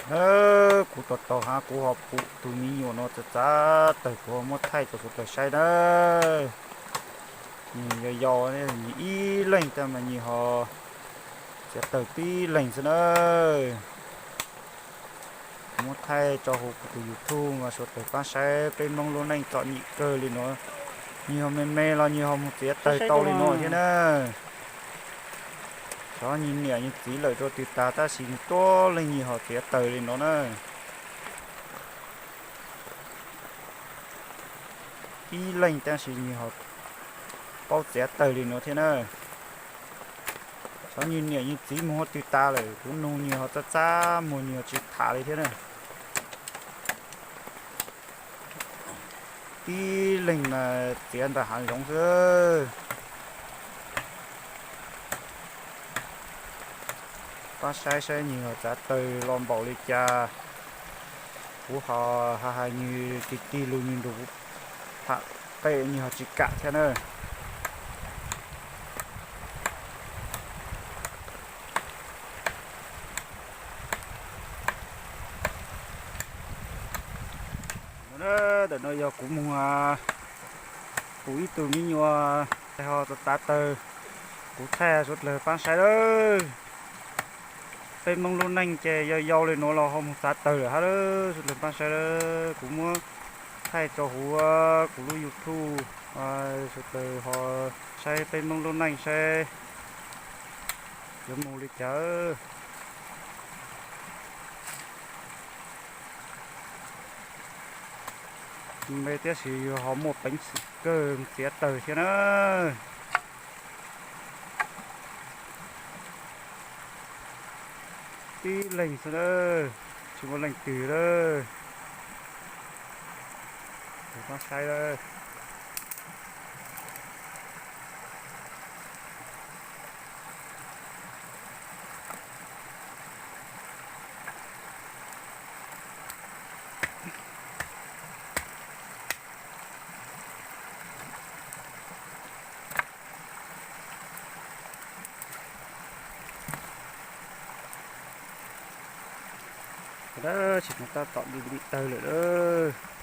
Na, kuv tos tos hab kuv ho pum tus me nyuam no txav txav tawg, kuv ho muab thaij rau sawv daws saib na. Nws yau yau, nws ib leeg tag mas nws ho txiav tawg tib leeg xwb na. Kuv muab thaij rau hauv kuv tus YouTube mas sawv daws pab saib peb Hmoob lub neej txom nyem kawg li no. Nws ho me me los nws ho mus txiav tawg tau li no thiab na. Xyov nws niam nws txiv lawm rau twg tas tab sis nws tuab leeg nws ho txiav tawg li no na. Ib leeg tab sis nws ho paub txiav tawg li no thiab na. Xyov nws niam nws txiv mus ua twg tas lawm, kuv nug nws ho txab txab muag, nws ho tsis tham li thiab na. Tib leeg mas txiav ntawm hav zoov xwb. Pab saib saib nws ho txiav tawg los npaum li cas. Kuv ho hais hais nws tig tig lus nws nrug kuv tham qe nws ho tsis kam thiab na. Ntawm no yog kuv mus pum ib tug me nyuam ho txav tawg, kuv thaij sawv daws pab saib lawm. Peb Hmoob lub neej ces yog yau li nuav los ho mus txav tawg lawm hab lawm, sawv daws pab saib lawm. Kuv muab thaij rau huv kuv lub YouTube, sawv daws ho saib peb Hmoob lub neej saib yuav mus li cas. Me tiam sis yog ho muaj peev xwm kawg txiav tawg thiab na. Tib leeg xwb na, tsis muaj leej twg lawm. Pab saib lawm. Tsis mus tab tom dim dim tawg lawm lawm.